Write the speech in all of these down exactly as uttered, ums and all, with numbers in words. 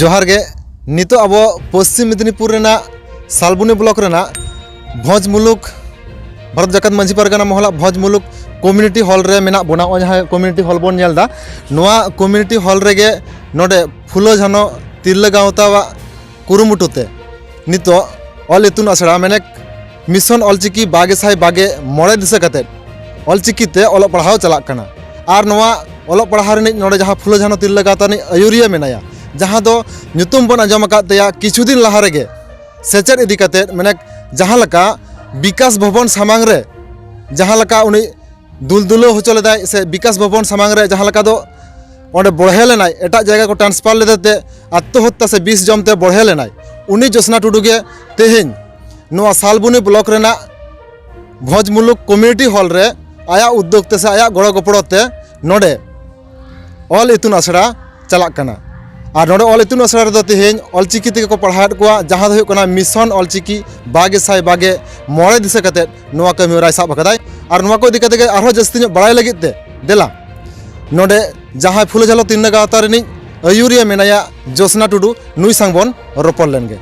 ᱡᱚᱦᱟᱨ ᱜᱮ᱾ ᱱᱤᱛᱚᱜ ᱟᱵᱚ ᱯᱚᱥᱪᱤᱢ ᱢᱮᱫᱤᱱᱤᱯᱩᱨ ᱨᱮᱱᱟᱜ ᱥᱟᱞᱵᱩᱱᱤ ᱵᱞᱚᱠ ᱨᱮᱱᱟᱜ ᱵᱷᱚᱸᱡᱽ ᱢᱩᱞᱩᱠ, ᱵᱷᱟᱨᱚᱛ ᱡᱟᱠᱟᱛ ᱢᱟᱹᱡᱷᱤ ᱯᱟᱨᱜᱟᱱᱟ ᱢᱚᱦᱚᱞᱟᱜ ᱵᱷᱚᱸᱡᱽ ᱢᱩᱞᱩᱠ ᱠᱚᱢᱤᱭᱩᱱᱤᱴᱤ ᱦᱚᱞ ᱨᱮ ᱢᱮᱱᱟᱜ ᱵᱚᱱᱟ᱾ ᱱᱚᱜᱼᱚᱭ ᱡᱟᱦᱟᱸ ᱠᱚᱢᱤᱭᱩᱱᱤᱴᱤ ᱦᱚᱞ ᱵᱚᱱ ᱧᱮᱞ ᱮᱫᱟ, ᱱᱚᱣᱟ ᱠᱚᱢᱤᱭᱩᱱᱤᱴᱤ ᱦᱚᱞ ᱨᱮᱜᱮ ᱱᱚᱰᱮ ᱯᱷᱩᱞᱳ ᱡᱷᱟᱱᱚ ᱛᱤᱨᱞᱟᱹ ᱜᱟᱶᱛᱟᱣᱟᱜ ᱠᱩᱨᱩᱢᱩᱴᱩ ᱛᱮ ᱱᱤᱛᱚᱜ ᱚᱞ ᱤᱛᱩᱱ ᱟᱥᱲᱟ, ᱢᱟᱱᱮ ᱢᱤᱥᱚᱱ ᱚᱞᱪᱤᱠᱤ ᱵᱟᱜᱮ ᱥᱟᱭ ᱵᱟᱜᱮ ᱢᱚᱬᱮ ᱫᱤᱥᱟᱹ ᱠᱟᱛᱮᱫ ᱚᱞᱪᱤᱠᱤ ᱛᱮ ᱚᱞᱚᱜ ᱯᱟᱲᱦᱟᱣ ᱪᱟᱞᱟᱜ ᱠᱟᱱᱟ᱾ ᱟᱨ ᱱᱚᱣᱟ ᱚᱞᱚᱜ ᱯᱟᱲᱦᱟᱣ ᱨᱤᱱᱤᱡ ᱱᱚᱰᱮ ᱡᱟᱦᱟᱸ ᱯᱷᱩᱞᱳ ᱡᱷᱟᱱᱚ ᱛᱤᱨᱞᱟᱹ ᱜᱟᱶᱛᱟ ᱨᱤᱱᱤᱡ ᱟᱹᱭᱩᱨᱤᱭᱟᱹ ᱢᱮᱱᱟᱭᱟ, ᱡᱟᱦᱟᱸ ᱫᱚ ᱧᱩᱛᱩᱢ ᱵᱚᱱ ᱟᱸᱡᱚᱢ ᱟᱠᱟᱫ ᱛᱟᱭᱟ ᱠᱤᱪᱷᱩ ᱫᱤᱱ ᱞᱟᱦᱟ ᱨᱮᱜᱮ ᱥᱮᱪᱮᱫ ᱤᱫᱤ ᱠᱟᱛᱮᱫ, ᱢᱟᱱᱮ ᱡᱟᱦᱟᱸ ᱞᱮᱠᱟ ᱵᱤᱠᱟᱥ ᱵᱷᱚᱵᱚᱱ ᱥᱟᱢᱟᱝ ᱨᱮ ᱡᱟᱦᱟᱸ ᱞᱮᱠᱟ ᱩᱱᱤ ᱫᱩᱞᱫᱩᱞᱟᱹᱣ ᱦᱚᱪᱚ ᱞᱮᱫᱟᱭ, ᱥᱮ ᱵᱤᱠᱟᱥ ᱵᱷᱚᱵᱚᱱ ᱥᱟᱢᱟᱝ ᱨᱮ ᱡᱟᱦᱟᱸ ᱞᱮᱠᱟ ᱫᱚ ᱚᱸᱰᱮ ᱵᱚᱲᱦᱮ ᱞᱮᱱᱟᱭ, ᱮᱴᱟᱜ ᱡᱟᱭᱜᱟ ᱠᱚ ᱴᱨᱟᱱᱥᱯᱷᱟᱨ ᱞᱮᱫᱮ ᱛᱮ ᱟᱛᱢᱚᱦᱚᱛᱛᱟ ᱥᱮ ᱵᱤᱥ ᱡᱚᱢ ᱛᱮ ᱵᱚᱲᱦᱮ ᱞᱮᱱᱟᱭ, ᱩᱱᱤ ᱡᱳᱥᱱᱟ ᱴᱩᱰᱩ ᱜᱮ ᱛᱮᱦᱮᱧ ᱱᱚᱣᱟ ᱥᱟᱞᱵᱩᱱᱤ ᱵᱞᱚᱠ ᱨᱮᱱᱟᱜ ᱵᱷᱚᱸᱡᱽ ᱢᱩᱞᱩᱠ ᱠᱚᱢᱤᱭᱩᱱᱤᱴᱤ ᱦᱚᱞ ᱨᱮ ᱟᱭᱟᱜ ᱩᱫᱽᱫᱳᱜᱽ ᱛᱮ ᱥᱮ ᱟᱭᱟᱜ ᱜᱚᱲᱚ ᱜᱚᱯᱚᱲᱚ ᱛᱮ ᱱᱚᱰᱮ ᱚᱞ ᱤᱛᱩᱱ ᱟᱥᱲᱟ ᱪᱟᱞᱟᱜ ᱠᱟᱱᱟ᱾ ᱟᱨ ᱱᱚᱰᱮ ᱚᱞ ᱤᱛᱩᱱ ᱟᱥᱲᱟ ᱨᱮᱫᱚ ᱛᱮᱦᱮᱧ ᱚᱞᱪᱤᱠᱤ ᱛᱮᱜᱮ ᱠᱚ ᱯᱟᱲᱦᱟᱣᱮᱫ ᱠᱚᱣᱟ, ᱡᱟᱦᱟᱸ ᱫᱚ ᱦᱩᱭᱩᱜ ᱠᱟᱱᱟ ᱢᱤᱥᱚᱱ ᱚᱞᱪᱤᱠᱤ ᱵᱟᱜᱮ ᱥᱟᱭ ᱵᱟᱜᱮ ᱢᱚᱬᱮ ᱫᱤᱥᱟᱹ ᱠᱟᱛᱮᱫ ᱱᱚᱣᱟ ᱠᱟᱹᱢᱤ ᱦᱚᱨᱟᱭ ᱥᱟᱵ ᱟᱠᱟᱫᱟᱭ᱾ ᱟᱨ ᱱᱚᱣᱟ ᱠᱚ ᱤᱫᱤ ᱠᱟᱛᱮ ᱜᱮ ᱟᱨᱦᱚᱸ ᱡᱟᱹᱥᱛᱤ ᱧᱚᱜ ᱵᱟᱲᱟᱭ ᱞᱟᱹᱜᱤᱫ ᱛᱮ ᱫᱮᱞᱟ ᱱᱚᱰᱮ ᱡᱟᱦᱟᱸᱭ ᱯᱷᱩᱞᱳ ᱡᱷᱟᱱᱚ ᱛᱤᱨᱞᱟᱹ ᱜᱟᱶᱛᱟ ᱨᱤᱱᱤᱡ ᱟᱹᱭᱩᱨᱤᱭᱟᱹ ᱢᱮᱱᱟᱭᱟ ᱡᱳᱥᱱᱟ ᱴᱩᱰᱩ, ᱱᱩᱭ ᱥᱟᱝ ᱵᱚᱱ ᱨᱚᱯᱚᱲ ᱞᱮᱱ ᱜᱮ᱾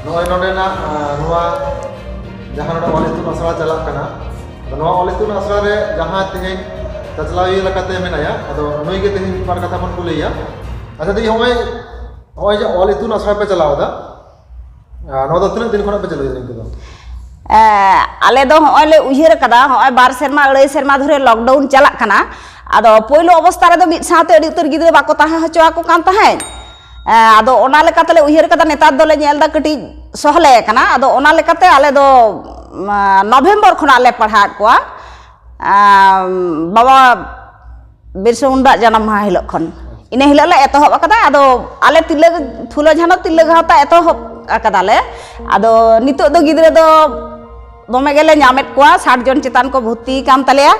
ᱱᱚᱜᱼᱚᱭ ᱱᱚᱰᱮᱱᱟᱜ, ᱟᱸ, ᱱᱚᱣᱟ ᱡᱟᱦᱟᱸ ᱱᱚᱰᱮ ᱚᱞ ᱤᱛᱩᱱ ᱟᱥᱲᱟ ᱪᱟᱞᱟᱜ ᱠᱟᱱᱟ, ᱟᱫᱚ ᱱᱚᱣᱟ ᱚᱞ ᱤᱛᱩᱱ ᱟᱥᱲᱟ ᱨᱮ ᱡᱟᱦᱟᱸᱭ ᱛᱮᱦᱮᱧ ᱪᱟᱪᱞᱟᱣᱤᱭᱟᱹ ᱞᱮᱠᱟᱛᱮ ᱢᱮᱱᱟᱭᱟ, ᱟᱫᱚ ᱱᱩᱭ ᱜᱮ ᱛᱮᱦᱮᱧ ᱢᱤᱫ ᱵᱟᱨ ᱠᱟᱛᱷᱟ ᱵᱚᱱ ᱠᱩᱞᱤᱭᱮᱭᱟ᱾ ᱟᱪᱪᱷᱟ ᱫᱤ, ᱱᱚᱜᱼᱚᱭ, ᱱᱚᱜᱼᱚᱭ ᱡᱮ ᱚᱞ ᱤᱛᱩᱱ ᱟᱥᱲᱟ ᱯᱮ ᱪᱟᱞᱟᱣ ᱮᱫᱟ, ᱟᱨ ᱱᱚᱣᱟ ᱫᱚ ᱛᱤᱱᱟᱹᱜ ᱫᱤᱱ ᱠᱷᱚᱱᱟᱜ ᱯᱮ ᱪᱟᱹᱞᱩᱭᱮᱫᱟ ᱱᱤᱝᱠᱟᱹ ᱫᱚ? ᱮ, ᱟᱞᱮ ᱫᱚ ᱦᱚᱸᱜᱼᱚᱭ ᱞᱮ ᱩᱭᱦᱟᱹᱨ ᱟᱠᱟᱫᱟ, ᱦᱚᱸᱜᱼᱚᱭ ᱵᱟᱨ ᱥᱮᱨᱢᱟ, ᱟᱹᱲᱟᱹᱭ ᱥᱮᱨᱢᱟ ᱫᱷᱚᱨᱮ ᱞᱚᱠᱰᱟᱣᱩᱱ ᱪᱟᱞᱟᱜ ᱠᱟᱱᱟ᱾ ᱟᱫᱚ ᱯᱳᱭᱞᱳ ᱚᱵᱚᱥᱛᱟ ᱨᱮᱫᱚ ᱢᱤᱫ ᱥᱟᱶᱛᱮ ᱟᱹᱰᱤ ᱩᱛᱟᱹᱨ ᱜᱤᱫᱽᱨᱟᱹ ᱵᱟᱠᱚ ᱛᱟᱦᱮᱸ ᱦᱚᱪᱚ ᱟᱠᱚ ᱠᱟᱱ ᱛᱟᱦᱮᱸᱫ᱾ ᱮ, ᱟᱫᱚ ᱚᱱᱟ ᱞᱮᱠᱟ ᱛᱮᱞᱮ ᱩᱭᱦᱟᱹᱨ ᱟᱠᱟᱫᱟ, ᱱᱮᱛᱟᱨ ᱫᱚᱞᱮ ᱧᱮᱞ ᱮᱫᱟ ᱠᱟᱹᱴᱤᱡ ᱥᱚᱦᱞᱮ ᱟᱠᱟᱱᱟ᱾ ᱟᱫᱚ ᱚᱱᱟ ᱞᱮᱠᱟᱛᱮ ᱟᱞᱮ ᱫᱚ, ᱢᱟ, ᱱᱚᱵᱷᱮᱢᱵᱚᱨ ᱠᱷᱚᱱᱟᱜ ᱞᱮ ᱯᱟᱲᱦᱟᱣᱮᱫ ᱠᱚᱣᱟ᱾ ᱟᱢ, ᱵᱟᱵᱟ ᱵᱤᱨᱥᱟ ᱢᱩᱱᱰᱟᱣᱟᱜ ᱡᱟᱱᱟᱢ ᱢᱟᱦᱟ ᱦᱤᱞᱳᱜ ᱠᱷᱚᱱ, ᱤᱱᱟᱹ ᱦᱤᱞᱳᱜ ᱞᱮ ᱮᱛᱚᱦᱚᱵ ᱟᱠᱟᱫᱟ᱾ ᱟᱫᱚ ᱟᱞᱮ ᱛᱤᱨᱞᱟᱹ, ᱯᱷᱩᱞᱳ ᱡᱷᱟᱱᱚ ᱛᱤᱨᱞᱟᱹ ᱜᱟᱶᱛᱟ ᱮᱛᱚᱦᱚᱵ ᱟᱠᱟᱫᱟᱞᱮ᱾ ᱟᱫᱚ ᱱᱤᱛᱚᱜ ᱫᱚ ᱜᱤᱫᱽᱨᱟᱹ ᱫᱚ ᱫᱚᱢᱮ ᱜᱮᱞᱮ ᱧᱟᱢᱮᱫ ᱠᱚᱣᱟ, ᱥᱟᱴ ᱡᱚᱱ ᱪᱮᱛᱟᱱ ᱠᱚ ᱵᱷᱚᱨᱛᱤ ᱟᱠᱟᱱ ᱛᱟᱞᱮᱭᱟ᱾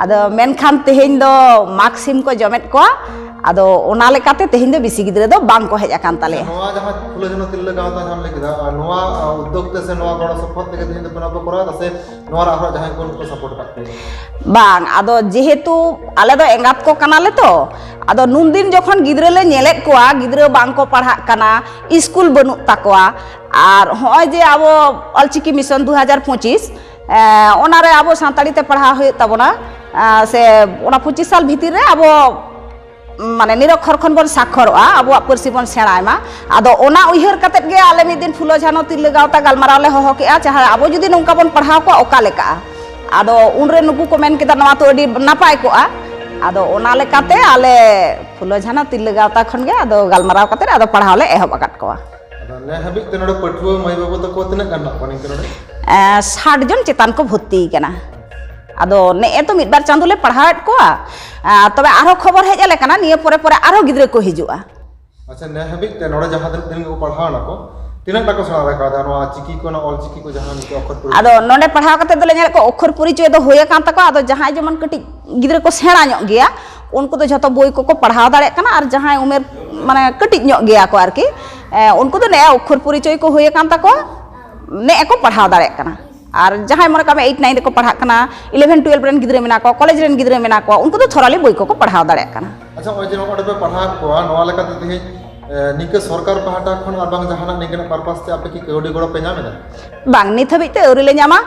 ᱟᱫᱚ ᱢᱮᱱᱠᱷᱟᱱ ᱛᱮᱦᱮᱧ ᱫᱚ ᱢᱟᱜᱽ ᱥᱤᱢ ᱠᱚ ᱡᱚᱢᱮᱫ ᱠᱚᱣᱟ᱾ ᱟᱫᱚ ᱚᱱᱟ ᱞᱮᱠᱟᱛᱮ ᱛᱮᱦᱮᱧ ᱫᱚ ᱵᱮᱥᱤ ᱜᱤᱫᱽᱨᱟᱹ ᱫᱚ ᱵᱟᱝ ᱠᱚ ᱦᱮᱡ ᱟᱠᱟᱱ ᱛᱟᱞᱮᱭᱟ᱾ ᱱᱚᱣᱟ ᱡᱟᱦᱟᱸ ᱯᱷᱩᱞᱳ ᱡᱷᱟᱱᱳ ᱛᱤᱨᱞᱟᱹ ᱜᱟᱶᱛᱟ ᱡᱟᱦᱟᱸᱢ ᱞᱟᱹᱭ ᱠᱮᱫᱟ, ᱟᱨ ᱱᱚᱣᱟ, ᱟ, ᱩᱫᱽᱫᱳᱜᱽ ᱛᱮ ᱥᱮ ᱱᱚᱣᱟ ᱜᱚᱲᱚ ᱥᱚᱯᱚᱦᱚᱫ ᱛᱮᱜᱮ ᱛᱮᱦᱮᱧ ᱫᱚ ᱵᱮᱱᱟᱣ ᱯᱮ ᱠᱚᱨᱟᱣ ᱮᱫᱟ ᱥᱮ ᱱᱚᱣᱟ ᱨᱮ ᱟᱨᱦᱚᱸ ᱡᱟᱦᱟᱸᱭ ᱠᱚ ᱩᱱᱠᱩ ᱠᱚ ᱥᱟᱯᱳᱨᱴ ᱟᱠᱟᱫ ᱯᱮᱭᱟ? ᱵᱟᱝ, ᱟᱫᱚ ᱡᱮᱦᱮᱛᱩ ᱟᱞᱮ ᱫᱚ ᱮᱸᱜᱟᱛ ᱠᱚ ᱠᱟᱱᱟᱞᱮ ᱛᱚ, ᱟᱫᱚ ᱱᱩᱱᱫᱤᱱ ᱡᱚᱠᱷᱚᱱ ᱜᱤᱫᱽᱨᱟᱹ ᱞᱮ ᱧᱮᱞᱮᱫ ᱠᱚᱣᱟ, ᱜᱤᱫᱽᱨᱟᱹ ᱵᱟᱝ ᱠᱚ ᱯᱟᱲᱦᱟᱜ ᱠᱟᱱᱟ, ᱤᱥᱠᱩᱞ ᱵᱟᱹᱱᱩᱜ ᱛᱟᱠᱚᱣᱟ, ᱟᱨ ᱦᱚᱸᱜᱼᱚᱭ ᱡᱮ ᱟᱵᱚ ᱚᱞᱪᱤᱠᱤ ᱢᱤᱥᱚᱱ ᱫᱩ ᱦᱟᱡᱟᱨ ᱯᱚᱸᱪᱤᱥ, ᱮᱸ, ᱚᱱᱟᱨᱮ ᱟᱵᱚ ᱥᱟᱱᱛᱟᱲᱤ ᱛᱮ ᱯᱟᱲᱦᱟᱣ ᱦᱩᱭᱩᱜ ᱛᱟᱵᱚᱱᱟ, ᱮᱸ, ᱥᱮ ᱚᱱᱟ ᱯᱚᱸᱪᱤᱥ ᱥᱟᱞ ᱵᱷᱤᱛᱤᱨ ᱨᱮ ᱟᱵᱚ, ᱢᱟᱱᱮ, ᱱᱤᱨᱚᱠᱠᱷᱚᱨ ᱠᱷᱚᱱ ᱵᱚᱱ ᱥᱟᱠᱷᱚᱨᱚᱜᱼᱟ, ᱟᱵᱚᱣᱟᱜ ᱯᱟᱹᱨᱥᱤ ᱵᱚᱱ ᱥᱮᱬᱟᱭ ᱢᱟ᱾ ᱟᱫᱚ ᱚᱱᱟ ᱩᱭᱦᱟᱹᱨ ᱠᱟᱛᱮᱫ ᱜᱮ ᱟᱞᱮ ᱢᱤᱫ ᱫᱤᱱ ᱯᱷᱩᱞᱳ ᱡᱷᱟᱱᱳ ᱛᱤᱨᱞᱟᱹ ᱜᱟᱶᱛᱟ ᱜᱟᱞᱢᱟᱨᱟᱣ ᱞᱮ ᱦᱚᱦᱚ ᱠᱮᱜᱼᱟ, ᱡᱟᱦᱟᱸ ᱟᱵᱚ ᱡᱩᱫᱤ ᱱᱚᱝᱠᱟ ᱵᱚᱱ ᱯᱟᱲᱦᱟᱣ ᱠᱚᱣᱟ, ᱚᱠᱟ ᱞᱮᱠᱟᱜᱼᱟ? ᱟᱫᱚ ᱩᱱᱨᱮ ᱱᱩᱠᱩ ᱠᱚ ᱢᱮᱱ ᱠᱮᱫᱟ, "ᱱᱚᱣᱟ ᱛᱚ ᱟᱹᱰᱤ ᱱᱟᱯᱟᱭ ᱠᱚᱜᱼᱟ᱾" ᱟᱫᱚ ᱚᱱᱟ ᱞᱮᱠᱟᱛᱮ ᱟᱞᱮ ᱯᱷᱩᱞᱳ ᱡᱷᱟᱱᱳ ᱛᱤᱨᱞᱟᱹ ᱜᱟᱶᱛᱟ ᱠᱷᱚᱱ ᱜᱮ ᱟᱫᱚ ᱜᱟᱞᱢᱟᱨᱟᱣ ᱠᱟᱛᱮᱫ ᱟᱫᱚ ᱯᱟᱲᱦᱟᱣ ᱞᱮ ᱮᱦᱚᱵ ᱟᱠᱟᱫ ᱠᱚᱣᱟ᱾ ᱟᱫᱚ ᱱᱮ ᱦᱟᱹᱵᱤᱡ ᱛᱮ ᱱᱚᱰᱮ ᱯᱟᱹᱴᱷᱩᱣᱟᱹ ᱢᱟᱹᱭ ᱵᱟᱹᱵᱩ ᱛᱟᱠᱚ ᱛᱤᱱᱟᱹᱜ ᱜᱟᱱ ᱢᱮᱱᱟᱜ ᱠᱚᱣᱟ ᱱᱤᱝᱠᱟᱹ ᱱᱚᱰᱮ? ᱮᱸ, ᱥᱟᱴ ᱡᱚᱱ ᱪᱮᱛᱟᱱ ᱠᱚ ᱵᱷᱚᱨᱛᱤ ᱠᱟᱱᱟ᱾ ᱟᱫᱚ ᱱᱮᱜᱼᱮ ᱛᱚ ᱢᱤᱫ ᱵᱟᱨ ᱪᱟᱸᱫᱳ ᱞᱮ ᱯᱟᱲᱦᱟᱣᱮᱫ ᱠᱚᱣᱟ, ᱟᱸ, ᱛᱚᱵᱮ ᱟᱨᱦᱚᱸ ᱠᱷᱚᱵᱚᱨ ᱦᱮᱡ ᱟᱞᱮ ᱠᱟᱱᱟ, ᱱᱤᱭᱟᱹ ᱯᱚᱨᱮ ᱯᱚᱨᱮ ᱟᱨᱦᱚᱸ ᱜᱤᱫᱽᱨᱟᱹ ᱠᱚ ᱦᱤᱡᱩᱜᱼᱟ᱾ ᱟᱪᱪᱷᱟ, ᱱᱮ ᱦᱟᱹᱵᱤᱡ ᱛᱮ ᱱᱚᱰᱮ ᱡᱟᱦᱟᱸ ᱛᱤᱱᱟᱹᱜ ᱫᱤᱱ ᱠᱚ ᱯᱟᱲᱦᱟᱣ ᱱᱟᱠᱚ, ᱛᱤᱱᱟᱹᱜ ᱴᱟ ᱠᱚ ᱥᱮᱬᱟ ᱫᱟᱲᱮ ᱠᱟᱣᱫᱟ ᱱᱚᱣᱟ ᱪᱤᱠᱤ ᱠᱚ, ᱱᱚᱣᱟ ᱚᱞ ᱪᱤᱠᱤ ᱠᱚ ᱡᱟᱦᱟᱸ ᱱᱤᱛᱚᱜ ᱚᱠᱷᱚᱨ ᱯᱚᱨᱤᱪᱚᱭ? ᱟᱫᱚ ᱱᱚᱰᱮ ᱯᱟᱲᱦᱟᱣ ᱠᱟᱛᱮ ᱫᱚᱞᱮ ᱧᱮᱞᱮᱫ ᱠᱚᱣᱟ, ᱚᱠᱷᱚᱨ ᱯᱚᱨᱤᱪᱚᱭ ᱫᱚ ᱦᱩᱭ ᱟᱠᱟᱱ ᱛᱟᱠᱚᱣᱟ᱾ ᱟᱫᱚ ᱡᱟᱦᱟᱸᱭ ᱡᱮᱢᱚᱱ ᱠᱟᱹᱴᱤᱡ ᱜᱤᱫᱽᱨᱟᱹ ᱠᱚ ᱥᱮᱬᱟ ᱧᱚᱜ ᱜᱮᱭᱟ, ᱩᱱᱠᱩ ᱫᱚ ᱡᱷᱚᱛᱚ ᱵᱳᱭ ᱠᱚᱠᱚ ᱯᱟᱲᱦᱟᱣ ᱫᱟᱲᱮᱭᱟᱜ ᱠᱟᱱᱟ, ᱟᱨ ᱡᱟᱦᱟᱸᱭ ᱩᱢᱮᱨ, ᱢᱟᱱᱮ, ᱠᱟᱹᱴᱤᱡ ᱧᱚᱜ ᱜᱮᱭᱟ ᱠᱚ ᱟᱨᱠᱤ, ᱮ, ᱩᱱᱠᱩ ᱫᱚ ᱱᱮᱜᱼᱮ ᱚᱠᱷᱚᱨ ᱯᱚᱨᱤᱪᱚᱭ ᱠᱚ ᱦᱩᱭ ᱟᱠᱟᱱ ᱛᱟᱠᱚᱣᱟ, ᱱᱮᱜᱼᱮ ᱠᱚ ᱯᱟᱲᱦᱟᱣ ᱫᱟᱲᱮᱭᱟᱜ ᱠᱟᱱᱟ᱾ ᱟᱨ ᱡᱟᱦᱟᱸᱭ, ᱢᱚᱱᱮ ᱠᱟᱜ ᱢᱮ, ᱮᱭᱤᱴ ᱱᱟᱭᱤᱱ ᱨᱮᱠᱚ ᱯᱟᱲᱦᱟᱜ ᱠᱟᱱᱟ, ᱤᱞᱮᱵᱷᱮᱱ ᱴᱩᱭᱮᱞᱵᱷ ᱨᱮᱱ ᱜᱤᱫᱽᱨᱟᱹ ᱢᱮᱱᱟᱜ ᱠᱚᱣᱟ, ᱠᱚᱞᱮᱡᱽ ᱨᱮᱱ ᱜᱤᱫᱽᱨᱟᱹ ᱢᱮᱱᱟᱜ ᱠᱚᱣᱟ, ᱩᱱᱠᱩ ᱫᱚ ᱛᱷᱚᱨᱟᱞᱤ ᱵᱳᱭ ᱠᱚᱠᱚ ᱯᱟᱲᱦᱟᱣ ᱫᱟᱲᱮᱭᱟᱜ ᱠᱟᱱᱟ᱾ ᱟᱪᱪᱷᱟ, ᱱᱚᱜᱼᱚᱭ ᱡᱮ ᱱᱚᱜᱼᱚᱭ ᱯᱮ ᱯᱟᱲᱦᱟᱣᱮᱫ ᱠᱚᱣᱟ, ᱱᱚᱣᱟ ᱞᱮᱠᱟᱛᱮ ᱛᱮᱦᱮᱧ, ᱮ, ᱱᱤᱝᱠᱟᱹ ᱥᱚᱨᱠᱟᱨ ᱯᱟᱦᱴᱟ ᱠᱷᱚᱱ ᱟᱨ ᱵᱟᱝ ᱡᱟᱦᱟᱱᱟᱜ ᱱᱤᱝᱠᱟᱹᱱᱟᱜ ᱯᱟᱨᱯᱟᱥ ᱛᱮ ᱟᱯᱮ ᱠᱤ ᱠᱟᱹᱣᱰᱤ ᱜᱚᱲᱚ ᱯᱮ ᱧᱟᱢ ᱮᱫᱟ? ᱵᱟᱝ, ᱱᱤᱛ ᱦᱟᱹᱵᱤᱡ ᱛᱮ ᱟᱹᱣᱨᱤ ᱞᱮ ᱧᱟᱢᱟ᱾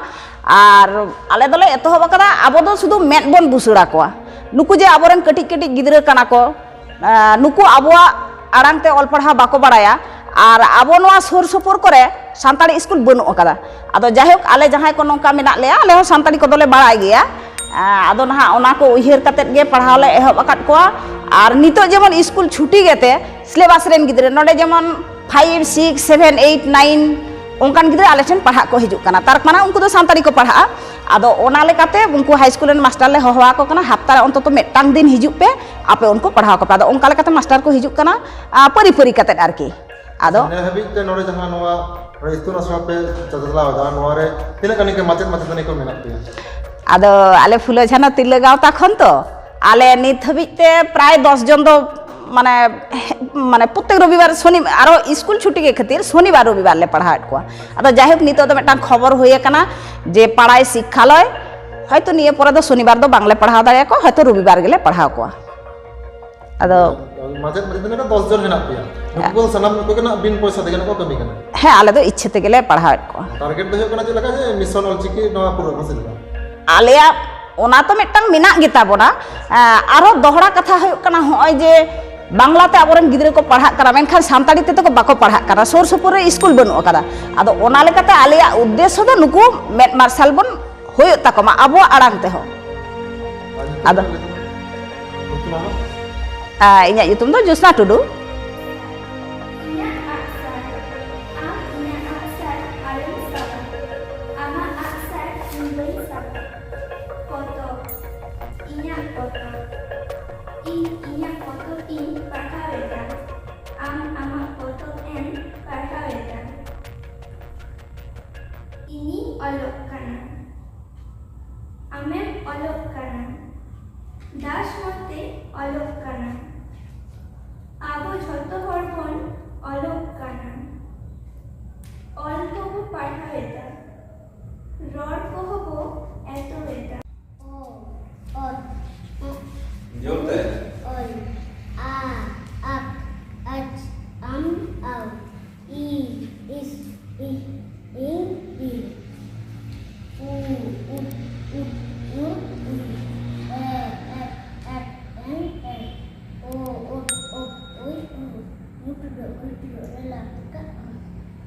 ᱟᱨ ᱟᱞᱮ ᱫᱚᱞᱮ ᱮᱛᱚᱦᱚᱵ ᱟᱠᱟᱫᱟ, ᱟᱵᱚ ᱫᱚ ᱥᱩᱫᱷᱩ ᱢᱮᱫ ᱵᱚᱱ ᱵᱩᱥᱟᱹᱲ ᱟᱠᱚᱣᱟ᱾ ᱱᱩᱠᱩ ᱡᱮ ᱟᱵᱚᱨᱮᱱ ᱠᱟᱹᱴᱤᱡ ᱠᱟᱹᱴᱤᱡ ᱜᱤᱫᱽᱨᱟᱹ ᱠᱟᱱᱟ ᱠᱚ, ᱮ, ᱱᱩᱠᱩ ᱟᱵᱚᱣᱟᱜ ᱟᱲᱟᱝ ᱛᱮ ᱚᱞ ᱯᱟᱲᱦᱟᱣ ᱵᱟᱠᱚ ᱵᱟᱲᱟᱭᱟ, ᱟᱨ ᱟᱵᱚ ᱱᱚᱣᱟ ᱥᱩᱨ ᱥᱩᱯᱩᱨ ᱠᱚᱨᱮ ᱥᱟᱱᱛᱟᱲᱤ ᱤᱥᱠᱩᱞ ᱵᱟᱹᱱᱩᱜ ᱟᱠᱟᱫᱟ᱾ ᱟᱫᱚ ᱡᱟᱭᱦᱳᱠ, ᱟᱞᱮ ᱡᱟᱦᱟᱸᱭ ᱠᱚ ᱱᱚᱝᱠᱟ ᱢᱮᱱᱟᱜ ᱞᱮᱭᱟ, ᱟᱞᱮ ᱦᱚᱸ ᱥᱟᱱᱛᱟᱲᱤ ᱠᱚᱫᱚᱞᱮ ᱵᱟᱲᱟᱭ ᱜᱮᱭᱟ᱾ ᱮ, ᱟᱫᱚ ᱱᱟᱦᱟᱜ ᱚᱱᱟ ᱠᱚ ᱩᱭᱦᱟᱹᱨ ᱠᱟᱛᱮᱫ ᱜᱮ ᱯᱟᱲᱦᱟᱣ ᱞᱮ ᱮᱦᱚᱵ ᱟᱠᱟᱫ ᱠᱚᱣᱟ᱾ ᱟᱨ ᱱᱤᱛᱚᱜ ᱡᱮᱢᱚᱱ ᱤᱥᱠᱩᱞ ᱪᱷᱩᱴᱤ ᱜᱮᱛᱮ ᱥᱤᱞᱮᱵᱟᱥ ᱨᱮᱱ ᱜᱤᱫᱽᱨᱟᱹ, ᱱᱚᱰᱮ ᱡᱮᱢᱚᱱ five, six, seven, eight, nine ᱚᱱᱠᱟᱱ ᱜᱤᱫᱽᱨᱟᱹ ᱟᱞᱮ ᱴᱷᱮᱱ ᱯᱟᱲᱦᱟᱜ ᱠᱚ ᱦᱤᱡᱩᱜ ᱠᱟᱱᱟ, ᱛᱟᱨ ᱢᱟᱱᱮ ᱩᱱᱠᱩ ᱫᱚ ᱥᱟᱱᱛᱟᱲᱤ ᱠᱚ ᱯᱟᱲᱦᱟᱜᱼᱟ᱾ ᱟᱫᱚ ᱚᱱᱟ ᱞᱮᱠᱟᱛᱮ ᱩᱱᱠᱩ ᱦᱟᱭ ᱥᱠᱩᱞ ᱨᱮᱱ ᱢᱟᱥᱴᱟᱨ ᱞᱮ ᱦᱚᱦᱚ ᱟᱠᱚ ᱠᱟᱱᱟ, "ᱦᱟᱯᱛᱟ ᱨᱮ ᱚᱱᱛᱚᱛᱚ ᱢᱤᱫᱴᱟᱝ ᱫᱤᱱ ᱦᱤᱡᱩᱜ ᱯᱮ, ᱟᱯᱮ ᱩᱱᱠᱩ ᱯᱟᱲᱦᱟᱣ ᱠᱚᱯᱮ᱾" ᱟᱫᱚ ᱚᱱᱠᱟ ᱞᱮᱠᱟᱛᱮ ᱢᱟᱥᱴᱟᱨ ᱠᱚ ᱦᱤᱡᱩᱜ ᱠᱟᱱᱟ, ᱟ, ᱯᱟᱹᱨᱤ ᱯᱟᱹᱨᱤ ᱠᱟᱛᱮᱫ ᱟᱨᱠᱤ᱾ ᱟᱫᱚ ᱱᱤᱭᱟᱹ ᱦᱟᱹᱵᱤᱡ ᱛᱮ ᱱᱚᱰᱮ ᱡᱟᱦᱟᱸ ᱱᱚᱣᱟ ᱤᱛᱩᱱ ᱟᱥᱲᱟ ᱯᱮ ᱪᱟᱪᱞᱟᱣ ᱮᱫᱟ, ᱱᱚᱣᱟ ᱨᱮ ᱛᱤᱱᱟᱹᱜ ᱜᱟᱱ ᱜᱮ ᱢᱟᱪᱮᱫ ᱢᱟᱪᱮᱛᱟᱹᱱᱤ ᱠᱚ ᱢᱮᱱᱟᱜ ᱯᱮᱭᱟ? ᱟᱫᱚ ᱟᱞᱮ ᱯᱷᱩᱞᱳ ᱡᱷᱟᱱᱚ ᱛᱤᱨᱞᱟᱹ ᱜᱟᱶᱛᱟ ᱠᱷᱚᱱ ᱛᱚ ᱟᱞᱮ ᱱᱤᱛ ᱦᱟᱹᱵᱤᱡ ᱛᱮ ᱯᱨᱟᱭ ᱫᱚᱥ ᱡᱚᱱ ᱫᱚ, ᱢᱟᱱᱮ, ᱢᱟᱱᱮ ᱯᱨᱚᱛᱮᱠ ᱨᱚᱵᱤᱵᱟᱨ, ᱥᱚᱱᱤ, ᱟᱨᱚ ᱥᱠᱩᱞ ᱪᱷᱩᱴᱤ ᱜᱮ ᱠᱷᱟᱹᱛᱤᱨ ᱥᱚᱱᱤᱵᱟᱨ ᱨᱚᱵᱤᱵᱟᱨ ᱞᱮ ᱯᱟᱲᱦᱟᱣᱮᱫ ᱠᱚᱣᱟ᱾ ᱟᱫᱚ ᱡᱟᱭᱦᱳᱠ, ᱱᱤᱛᱚᱜ ᱫᱚ ᱢᱤᱫᱴᱟᱝ ᱠᱷᱚᱵᱚᱨ ᱦᱩᱭ ᱟᱠᱟᱱᱟ ᱡᱮ ᱯᱟᱲᱟᱭ ᱥᱤᱠᱠᱷᱟᱞᱚᱭ ᱦᱚᱭᱛᱳ ᱱᱤᱭᱟᱹ ᱯᱚᱨᱮ ᱫᱚ ᱥᱚᱱᱤᱵᱟᱨ ᱫᱚ ᱵᱟᱝᱞᱮ ᱯᱟᱲᱦᱟᱣ ᱫᱟᱲᱮᱭᱟᱠᱚᱣᱟ, ᱦᱚᱭᱛᱳ ᱨᱚᱵᱤᱵᱟᱨ ᱜᱮᱞᱮ ᱯᱟᱲᱦᱟᱣ ᱠᱚᱣᱟ᱾ ᱟᱫᱚ ᱢᱟᱪᱮᱫ ᱢᱟᱪᱮᱛᱟᱹᱱᱤ ᱠᱚ ᱫᱚᱥ ᱡᱚᱱ ᱦᱮᱱᱟᱜ ᱯᱮᱭᱟ, ᱱᱩᱠᱩ ᱠᱚ ᱥᱟᱱᱟᱢ ᱠᱚᱜᱮ ᱱᱟᱜ ᱵᱤᱱ ᱯᱚᱭᱥᱟ ᱛᱮᱜᱮ ᱱᱟᱜ ᱠᱚ ᱠᱟᱹᱢᱤ ᱠᱟᱱᱟ? ᱦᱮᱸ, ᱟᱞᱮ ᱫᱚ ᱤᱪᱪᱷᱟᱹ ᱛᱮᱜᱮ ᱞᱮ ᱯᱟᱲᱦᱟᱣᱮᱫ ᱠᱚᱣᱟ᱾ ᱴᱟᱨᱜᱮᱴ ᱫᱚ ᱦᱩᱭᱩᱜ ᱠᱟᱱᱟ ᱪᱮᱫ ᱞᱮᱠᱟ ᱡᱮ ᱢᱤᱥᱚᱱ ᱚᱞᱪᱤᱠᱤ ᱱᱚᱣᱟ ᱯᱩᱨᱟᱹ ᱵᱷᱟᱥᱟ ᱡᱮᱞᱟ? ᱟᱞᱮᱭᱟᱜ ᱚᱱᱟ ᱛᱚ ᱢᱤᱫᱴᱟᱝ ᱢᱮᱱᱟᱜ ᱜᱮᱛᱟ ᱵᱚᱱᱟ᱾ ᱮᱸ, ᱟᱨᱚ ᱫᱚᱦᱲᱟ ᱠᱟᱛᱷᱟ ᱦᱩᱭᱩᱜ ᱠᱟᱱᱟ, ᱦᱚᱸᱜᱼᱚᱭ ᱡᱮ ᱵᱟᱝᱞᱟ ᱛᱮ ᱟᱵᱚᱨᱮᱱ ᱜᱤᱫᱽᱨᱟᱹ ᱠᱚ ᱯᱟᱲᱦᱟᱜ ᱠᱟᱱᱟ, ᱢᱮᱱᱠᱷᱟᱱ ᱥᱟᱱᱛᱟᱲᱤ ᱛᱮᱫᱚ ᱠᱚ ᱵᱟᱠᱚ ᱯᱟᱲᱦᱟᱜ ᱠᱟᱱᱟ, ᱥᱩᱨ ᱥᱩᱯᱩᱨ ᱨᱮ ᱥᱠᱩᱞ ᱵᱟᱹᱱᱩᱜ ᱟᱠᱟᱫᱟ᱾ ᱟᱫᱚ ᱚᱱᱟ ᱞᱮᱠᱟᱛᱮ ᱟᱞᱮᱭᱟᱜ ᱩᱫᱽᱫᱮᱥᱥᱚ ᱫᱚ ᱱᱩᱠᱩ ᱢᱮᱫ ᱢᱟᱨᱥᱟᱞ ᱵᱚᱱ ᱦᱩᱭᱩᱜ ᱛᱟᱠᱚ ᱢᱟ ᱟᱵᱚᱣᱟᱜ ᱟᱲᱟᱝ ᱛᱮᱦᱚᱸ᱾ ᱟᱫᱚ, ᱟ, ᱤᱧᱟᱹᱜ ᱧᱩᱛᱩᱢ ᱫᱚ ᱡᱳᱥᱱᱟ ᱴᱩᱰᱩ᱾ ᱤᱧᱟᱹᱜ ᱟᱜᱼᱥᱟᱨ, ᱟᱢ ᱤᱧᱟᱹᱜ ᱟᱜᱼᱥᱟᱨ ᱟᱞᱚᱢ ᱥᱟᱵᱟ᱾ ᱟᱢᱟᱜ ᱟᱜᱼᱥᱟᱨ ᱤᱧ ᱵᱟᱹᱧ ᱥᱟᱵᱟ᱾ ᱯᱚᱛᱚᱵ, ᱤᱧᱟᱹᱜ ᱯᱚᱛᱚᱵ, ᱤᱧ ᱤᱧᱟᱹᱜ ᱯᱚᱛᱚᱵ ᱤᱧ ᱯᱟᱲᱦᱟᱣ ᱮᱫᱟ᱾ ᱟᱢ ᱟᱢᱟᱜ ᱯᱚᱛᱚᱵ ᱮᱢ ᱯᱟᱲᱦᱟᱣ ᱮᱫᱟ᱾ ᱤᱧᱤᱧ ᱚᱞᱚᱜ ᱠᱟᱱᱟ᱾ ᱟᱢᱮᱢ ᱚᱞᱚᱜ ᱠᱟᱱᱟ᱾ ᱫᱟᱥ ᱢᱚᱛᱮ ᱚᱞᱚᱜ ᱠᱟᱱᱟ᱾ ᱟᱵᱚ ᱡᱷᱚᱛᱚ ᱦᱚᱲ ᱵᱚᱱ ᱚᱞᱚᱜ ᱠᱟᱱᱟ᱾ ᱚᱞ ᱠᱚᱵᱚ ᱯᱟᱲᱦᱟᱣ ᱮᱫᱟ᱾ ᱨᱚᱲ ᱠᱚᱦᱚᱸ ᱵᱚ ᱮᱛᱚᱦᱚᱵ ᱮᱫᱟ᱾ ᱚ, ᱚᱛ, ᱩ, ᱡᱳᱨ ᱛᱮ᱾ ᱚᱞ, ᱟ, ᱟᱠ, ᱟᱪ, ᱟᱢ, ᱟᱣ, ᱤ, ᱤᱥ, ᱤᱦ, ᱤᱧ, ᱤᱞ, ᱩ, ᱩᱫ, ᱩᱫ, ᱩᱨ, ᱩᱭ, ᱮ, ᱮ, ᱮᱠ, ᱮᱱ, ᱮᱞ, ᱳ, ᱳᱫ, ᱳᱯ, ᱳᱭ, ᱩᱨ, ᱩ, ᱴᱩᱰᱟᱹᱜ, ᱩᱭ, ᱴᱩᱰᱟᱹᱜ,